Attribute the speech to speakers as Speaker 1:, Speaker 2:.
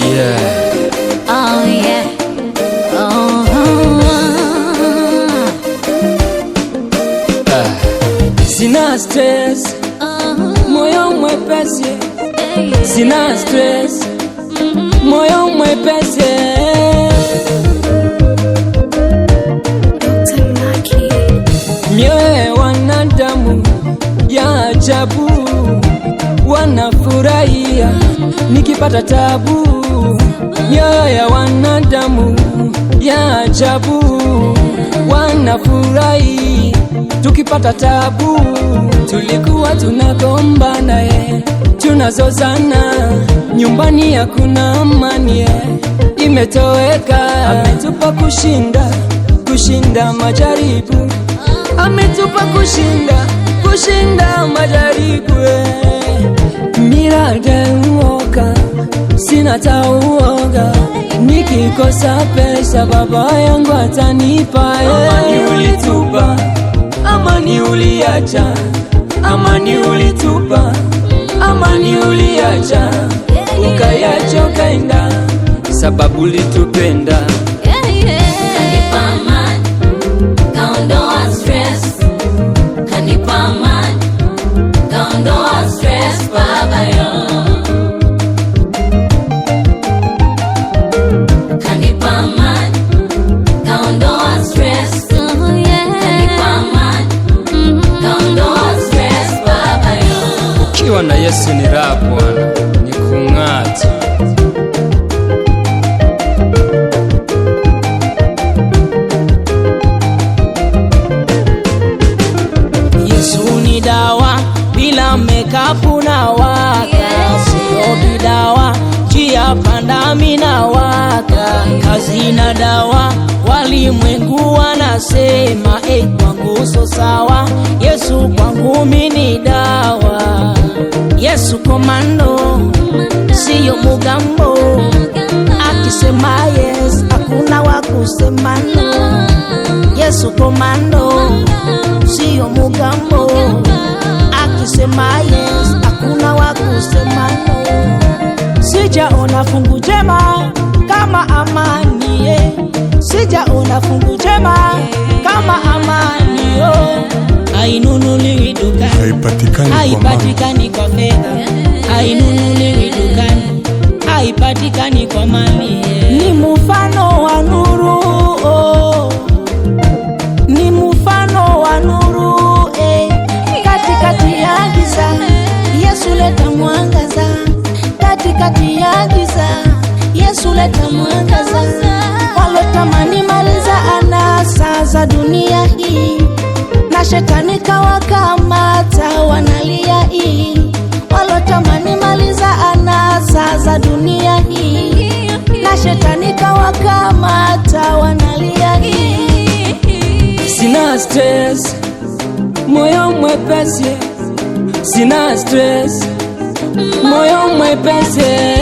Speaker 1: Yeah.
Speaker 2: Oh yeah. Oh,
Speaker 1: Sina stress,
Speaker 2: oh,
Speaker 1: moyo mwepesi.
Speaker 2: Yeah.
Speaker 1: Sina stress, moyo mwepesi.
Speaker 2: Dr. Lucky.
Speaker 1: Mioyo ya wanadamu ya ajabu, wanafurahia nikipata tabu. Mioyo ya wanadamu ya ajabu, wanafurahi tukipata tabu. Tulikuwa tunagombana tunazozana, nyumbani hakuna amani imetoweka. Ametupa kushinda, kushinda majaribu, ametupa kushinda, kushinda majaribu. Mirade uoga, sina tauoga, nikikosa pesa baba yangu atanipa. Amani ulitupa, amani uliacha, amani ulitupa, amani uliacha, ukayacha ukaenda, sababu ulitupenda.
Speaker 2: Yeah, yeah. Kanipa amani, kaondoa stress. Kanipa amani, kaondoa stress, baba yo. Kanipa amani, kaondoa stress. Kanipa amani, kaondoa stress, baba yo.
Speaker 1: Ukiwa na Yesu ni raha bwana, ni kung'aa tu.
Speaker 3: Yesu ni dawa bila makeup na waka, sio bidawa, njia panda mina waka, kazi na dawa, walimwengu wanasema kwangu so sawa, Yesu kwangu mini dawa. Yesu komando, siyo mugambo, akisema yes hakuna wa kusema no. Yesu komando, siyo mugambo, akisema yes hakuna wa kusema no. Sijaona fungu jema kama amani ye. Sijaona fungu jema kama amani yo. Hainunuliwi dukani,
Speaker 4: Haipatikani kwa mali.
Speaker 3: haipatikani kwa fedha, hainunuliwi dukani, haipatikani kwa mali. Ni mfano wa nuru oh. Ni mfano wa nuru eh. Katikati ya giza Yesu leta mwangaza, katikati ya giza Yesu leta mwangaza. Walotamani mali za anasa za dunia hii, na shetani kawakamata wanalia hii. Walotamani mali za anasa za dunia hii, na shetani kawakamata wanalia hii.
Speaker 1: Sina stress, moyo mwepesi. Sina stress, moyo mwepesi.